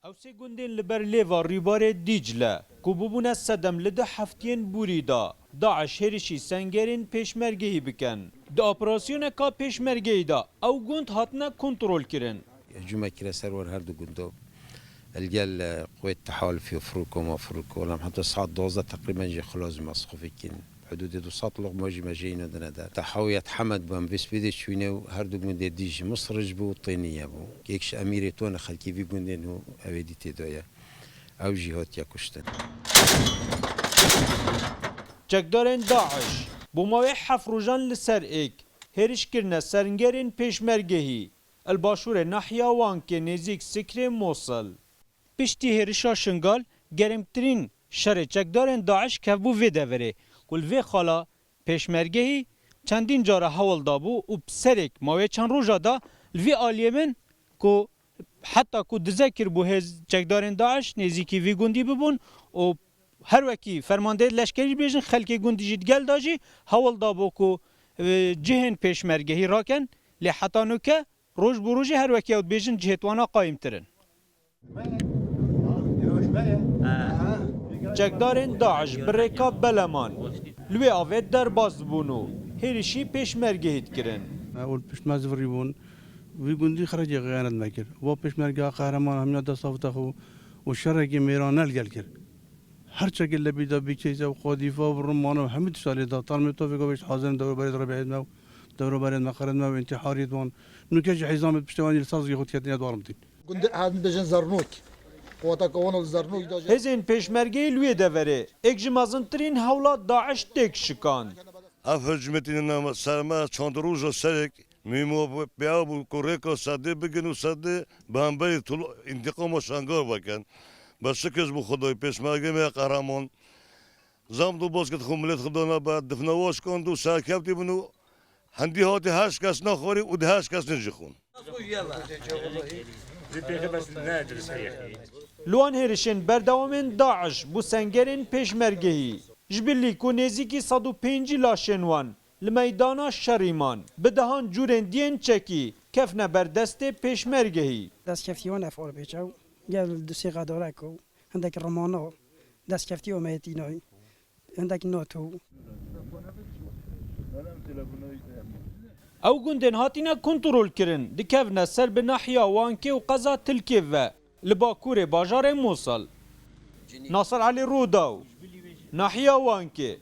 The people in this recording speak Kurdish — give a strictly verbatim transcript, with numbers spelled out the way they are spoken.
Ew sê gundên li ber lêva rûbarê Dîcle, ku bûbûne sedem li du heftiyên borî de, DAIŞ hêrişî sengerên pêşmergehî bikin. Di operasyoneka pêşmergehî de ew gund hatine kontrolkirin. Hicûmek kire ser wan her du gundo. Li gel, e, quwêt tehalifî û firûko ma firûko. Lam heta saet duwazdeh teqrîben jê xilas bû, ma sixufî kirin. Hudûdê du sed loqma jî me jê îno dine der. Te hewiyet Hemed bû, em vê spêdê çûyne û her du gundê dî ji Misir ji bû, têniye bû. Yek ji emîrê tone xelkê vî gundên û ew ê dî tê de ye. Ew jî hatiye kuştin. Çekdarên DAIŞ bo mawê heft rojan li ser êk hêriş kirine sengerên pêşmergehî li başûrê nahiya Wankê nêzîk Sikrê Mosil. Piştî hêrişa Şingal, germtirîn şerê çekdarên DAIŞ kevbû vê deverê, ku li vê xala pêşmergehî çendîn cara hewl dabû û bi serek mawê çend roja da li vî aliyê min ku heta ku dize kiribû hêz çekdarên DAIŞ nêzîkî vî gundî bibûn û her wekî fermandeyê leşkerî bêjin, xelkê gundî jî di gel de jî hewl dabû ku, e, cihên pêşmergehî rakin, lê heta nuke roj bi rojê her wekî ew dibêjin cihêt wana qayîmtir in. Çekdarên DAIŞ bi rêka Beleman li wê avê derbas dibûn û hêrişî pêşmergehî dikirin. Ol piştmez virî bûn. Vî gundî xerecê xiyane me kir. Va pêşmergeha qehreman hemiya dest avite xwe û şerekê mêrane li gel kir. Her çekê lebî de bî keyse û qadîfa û rimana û hemî tişta lê da. Tarmê to vêga bêjt hazir in dewroberê de rebehêd me û dewroberê me qerid me û întihariyê wan. Nuke jî heyzamê piştê wan jî li ser zî xwe diketine dwarim tîn. Gundê Ehad dibêjin Zernûk. Quweteke wan li Zernûk de jî. Hêzên pêşmergeyê li wê deverê êk ji mezintirîn hewla DAIŞ têk şikand. Ev hicmetî ne ser me çend roja serek mîmo pêya bû ku rêka sedê bigin û sedê bi hemberî tul întiqama Şengar vekin. Be şikir ji bo Xwedayê pêşmergê me qehreman. Zam do baskit xwe milêt xwe dana be difna wa şikand û serkevtî bin û hendî hatî her şikestina xwarî û di her şikestin jî xwin. Li wan hêrişên berdewamên DAIŞ bo sengerên pêşmergehî ji bilî ku nêzîkî sed û pêncî laşên wan li meydana şerî man, bi dehan cûrên diyên çekî kefne ber destê pêşmergehî. Destkeftî wan ev or bêçew gel du sê xedorek û hindek rimano destkeftî omeyetî noy. Hindek not û Ew gundên hatine kontrolkirin dikevne ser bi nahiya Wankê û qeza Tilkê ve li bakurê bajarê Mûsil. Nasir Elî Rûdaw, nahiya Wankê.